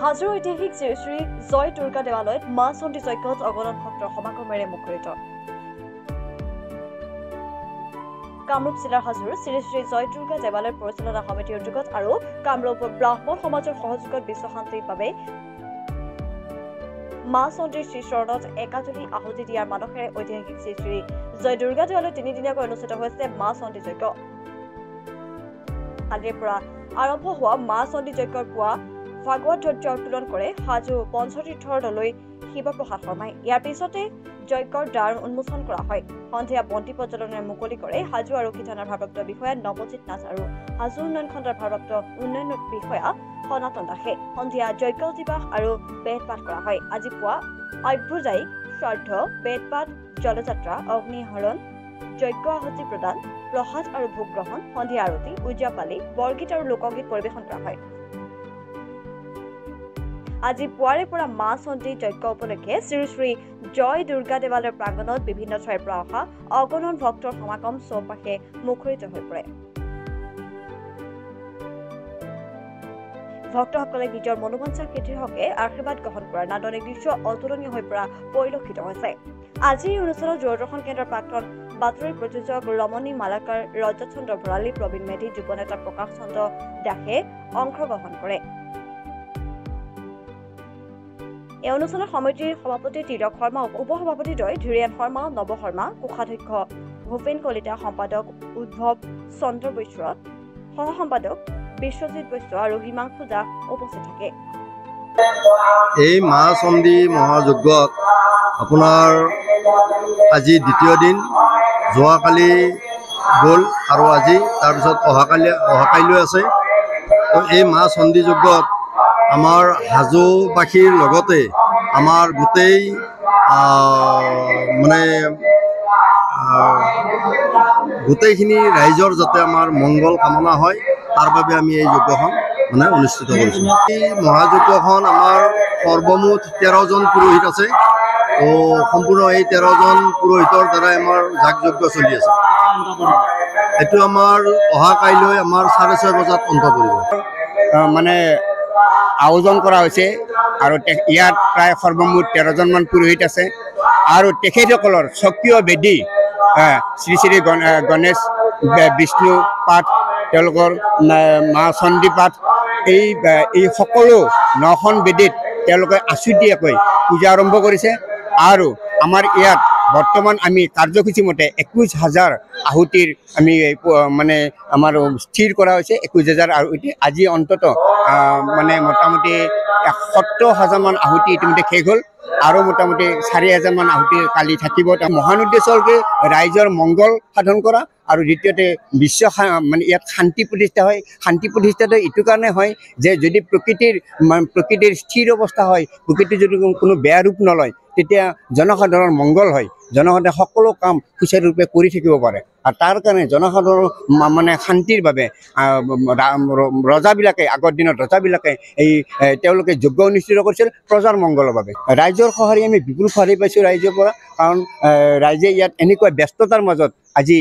হাজোৰ ঐতিহাসিক শ্ৰী শ্ৰী জয় দুৰ্গা দেৱালয়ত মা চণ্ডী যজ্ঞত অগণন ভক্তৰ সমাগমেৰে মুখৰিত। কামৰূপ জিলাৰ হাজোৰ শ্ৰী শ্ৰী জয় দুৰ্গা দেৱালয় পৰিচালনা সমিতিৰ উদ্যোগত আৰু কামৰূপ ব্ৰাহ্মণ সমাজৰ সহযোগত বিশ্ব শান্তিৰ বাবে মা চণ্ডীৰ শ্ৰীচৰণত একাজলি আহুতি দিয়াৰ মানসেৰে ঐতিহাসিক শ্ৰী শ্ৰী জয় দুৰ্গা দেৱালয়ত তিনিদিনীয়াকৈ অনুষ্ঠিত হৈছে মা চণ্ডী যজ্ঞ। কালিৰে পৰা আৰম্ভ হোৱা মা চণ্ডী যজ্ঞৰ পুৱা ভাগৱত ধ্বজ উত্তোলন কৰে হাজো পঞ্চতীৰ্থৰ দলৈ শিৱপ্ৰসাদ শৰ্মাই। ইয়াৰ পিছতে যজ্ঞৰ দ্বাৰ উন্মোচন কৰা হয়। সন্ধিয়া বন্তি প্ৰজ্বলনেৰে মুকলি কৰে হাজো আৰক্ষী থানাৰ ভাৰপ্ৰাপ্ত বিষয়া নৱজিৎ নাথ আৰু হাজো উন্নয়ন খণ্ডৰ ভাৰপ্ৰাপ্ত উন্নয়ন বিষয়া সনাতন দাসে। সন্ধিয়া যজ্ঞ দিৱস আৰু বেদপাঠ কৰা হয়। আজি পুৱা অভ্যুদায়ী শ্ৰাদ্ধ, বেদপাঠ, জলযাত্ৰা, অগ্নিহৰণ, যজ্ঞ আহুতি প্ৰদান, প্ৰসাদ আৰু ভোগ গ্ৰহণ, সন্ধিয়া আৰতি, উজাপালি, বৰগীত আৰু লোকগীত পৰিৱেশন কৰা হয়। আজি পুৱাৰে পৰা মা চণ্ডী যজ্ঞ উপলক্ষে শ্ৰী শ্ৰী জয় দুৰ্গা দেৱালয়ৰ প্ৰাংগণত বিভিন্ন ঠাইৰ পৰা অহা অগণন ভক্তৰ সমাগম চৌপাশে মুখৰিত হৈ পৰে। ভক্তসকলে নিজৰ মনোবাঞ্ছা সিদ্ধিৰ হকে আশীৰ্বাদ গ্ৰহণ কৰাৰ নান্দনিক দৃশ্য অতুলনীয় হৈ পৰা পৰিলক্ষিত হৈছে। আজিৰ এই অনুষ্ঠানত দূৰদৰ্শন কেন্দ্ৰৰ প্ৰাক্তন বাতৰি প্ৰযোজক ৰমণী মালাকাৰ, ৰজত চন্দ্ৰ ভৰালী, প্ৰবীণ মেধি, যুৱ নেতা প্ৰকাশ চন্দ্ৰ দাসে অংশগ্ৰহণ কৰে। এই অনুষ্ঠানত সমিতিৰ সভাপতি তিলক শৰ্মা, উপসভাপতিদ্বয় ধীৰেন শৰ্মা, নৱ শৰ্মা, কোষাধ্যক্ষ ভূপেন কলিতা, সম্পাদক উদ্ভৱ চন্দ্ৰ বৈশ্য, সহ সম্পাদক বিশ্বজিৎ বৈশ্য আৰু হিমাংশু দাস উপস্থিত থাকে। এই মা চণ্ডী মহাযজ্ঞত আপোনাৰ আজি দ্বিতীয় দিন, যোৱাকালি গ'ল আৰু আজি, তাৰপিছত অহাকালিলৈ আছে। তো এই মা চণ্ডী যজ্ঞত আমাৰ হাজোবাসীৰ লগতে আমাৰ গোটেই মানে গোটেইখিনি ৰাইজৰ যাতে আমাৰ মংগল কামনা হয় তাৰ বাবে আমি এই যজ্ঞখন মানে অনুষ্ঠিত কৰিছোঁ। এই মহাযজ্ঞখন আমাৰ সৰ্বমুঠ 13জন পুৰোহিত আছে। তো সম্পূৰ্ণ এই 13জন পুৰোহিতৰ দ্বাৰাই আমাৰ যাগ যজ্ঞ চলি আছে। এইটো আমাৰ অহা কাইলৈ আমাৰ 6:30 বজাত অন্ত পৰিব। মানে আয়োজন কৰা হৈছে আৰু ইয়াত প্ৰায় সৰ্বমুঠ 13জনমান পুৰোহিত আছে আৰু তেখেতসকলৰ স্বকীয় বেদী শ্ৰী শ্ৰী গণেশ বিষ্ণু পাঠ, তেওঁলোকৰ মা চণ্ডী পাঠ, এই সকলো 9খন বেদীত তেওঁলোকে আছুতীয়াকৈ পূজা আৰম্ভ কৰিছে। আৰু আমাৰ ইয়াত বৰ্তমান আমি কাৰ্যসূচী মতে 21,000 আহুতিৰ আমি মানে আমাৰ স্থিৰ কৰা হৈছে। 21,000 আহুতি আজি অন্তত মানে মোটামুটি 70,000মান আহুতি ইতিমধ্যে শেষ হ'ল আৰু মোটামুটি 4,000মান আহুতি কালি থাকিব। মহান উদ্দেশ্য হ'ল কি ৰাইজৰ মংগল সাধন কৰা আৰু দ্বিতীয়তে বিশ্ব মানে ইয়াত শান্তি প্ৰতিষ্ঠা হয়। শান্তি প্ৰতিষ্ঠাটো এইটো কাৰণে হয় যে যদি প্ৰকৃতিৰ স্থিৰ অৱস্থা হয়, প্ৰকৃতিৰ যদি কোনো বেয়া ৰূপ নলয়, তেতিয়া জনসাধাৰণৰ মংগল হয়, জনসাধাৰণে সকলো কাম সুচাৰুৰূপে কৰি থাকিব পাৰে। আৰু তাৰ কাৰণে জনসাধাৰণৰ মানে শান্তিৰ বাবে ৰজাবিলাকে আগৰ দিনত ৰজাবিলাকে এই তেওঁলোকে যজ্ঞ অনুষ্ঠিত কৰিছিল প্ৰজাৰ মংগলৰ বাবে। ৰাইজৰ সঁহাৰি আমি বিপুল সঁহাৰি পাইছোঁ ৰাইজৰ পৰা, কাৰণ ৰাইজে ইয়াত এনেকুৱা ব্যস্ততাৰ মাজত আজি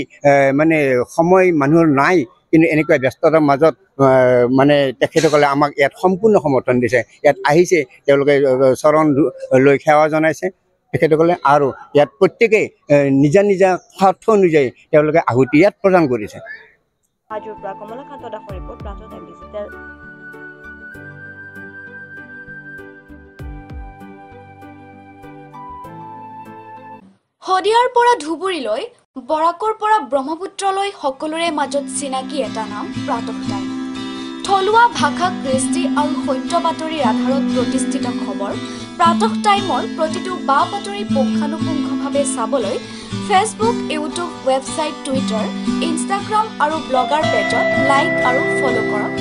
মানে সময় মানুহৰ নাই, কিন্তু এনেকুৱা ব্যস্ততাৰ মাজত মানে তেখেতসকলে আমাক ইয়াত সম্পূৰ্ণ সমৰ্থন দিছে। ইয়াত আহিছে, তেওঁলোকে চৰণ লৈ সেৱা জনাইছে তেখেতসকলে আৰু ইয়াত প্ৰত্যেকেই নিজা নিজা স্বাৰ্থ অনুযায়ী তেওঁলোকে আহুতি ইয়াত প্ৰদান কৰিছে। হাজোৰ পৰা কমলাকান্ত দাসৰ ৰিপৰ্ট, প্ৰাতঃ টাইম ডিজিটেল। শদিয়াৰ পৰা ধুবুৰীলৈ, বৰাকৰ পৰা ব্ৰহ্মপুত্ৰলৈ সকলোৰে মাজত চিনাকি এটা নাম প্ৰাতঃ টাইম। থলুৱা ভাষা, কৃষ্টি আৰু সত্য বাতৰিৰ আধাৰত প্ৰতিষ্ঠিত খবৰ প্ৰাতঃ টাইমৰ প্ৰতিটো বা বাতৰি পুংখানুপুংখভাৱে চাবলৈ Facebook, YouTube, website, Twitter, Instagram আৰু ব্লগাৰ পেজত লাইক আৰু ফ'ল' কৰক।